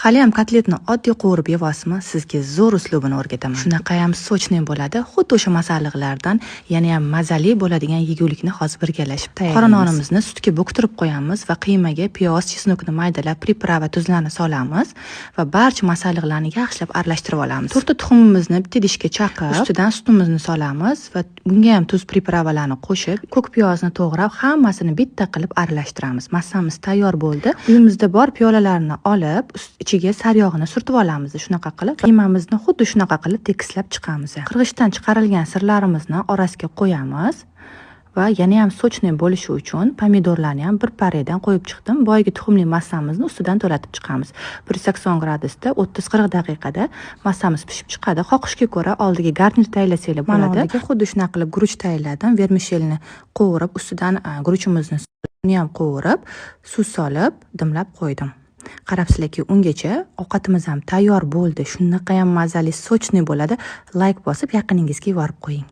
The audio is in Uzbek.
Haliyam kotletni oddiy qovurib yeyapsizmi? Sizga zo'r uslubini o'rgataman. Shunaqayam сочный bo'ladi. Xuddi o'sha masalliqlardan yanayam mazali bo'ladigan yegulikni hozir birgalashib tayyorlaymiz. Qora nonimizni sutga bo'ktirib qo'yamiz va qiymaga piyoz, чеснок ni maydalab, приправа, tuzlarni solamiz va barcha masalliqlarni yaxshilab aralashtirib olamiz. To'rtta tuxumimizni bitta idishga chaqib, ustidan sutimizni solamiz va bunga ham tuz, приправа larni qo'shib, ko'k piyozni to'g'rab, hammasini bitta qilib aralashtiramiz. Massamiz tayyor bo'ldi. Uyimizda bor piyolalarni olib, ichiga saryog'ini surtib olamiz. Shunaqa qilib, qiymamizni xuddi shunaqa qilib tekislab chiqamiz. Qirg'ichdan chiqarilgan sirlarimizni orasiga qo'yamiz va yana ham сочный bo'lishi uchun pomidorlarni ham bir parradan qo'yib chiqdim. Boyagi tuxumli massamizni ustidan to'latib chiqamiz. 180 gradusda 30-40 daqiqada massamiz pishib chiqadi. Xohishga ko'ra oldiga garnir tayyorlasanglar bo'ladi. Mana oldiga xuddi shunaqa qilib guruch tayyorladim. Vermishelni qovurib, ustidan guruchimizni ham qovurib, suv solib, dimlab qo'ydim. Qarabsizlarki, ungacha ovqatimiz ham tayyor bo'ldi. Shunaqa ham mazali, сочный bo'ladi. Layk bosib, yaqiningizga yuborib qo'ying.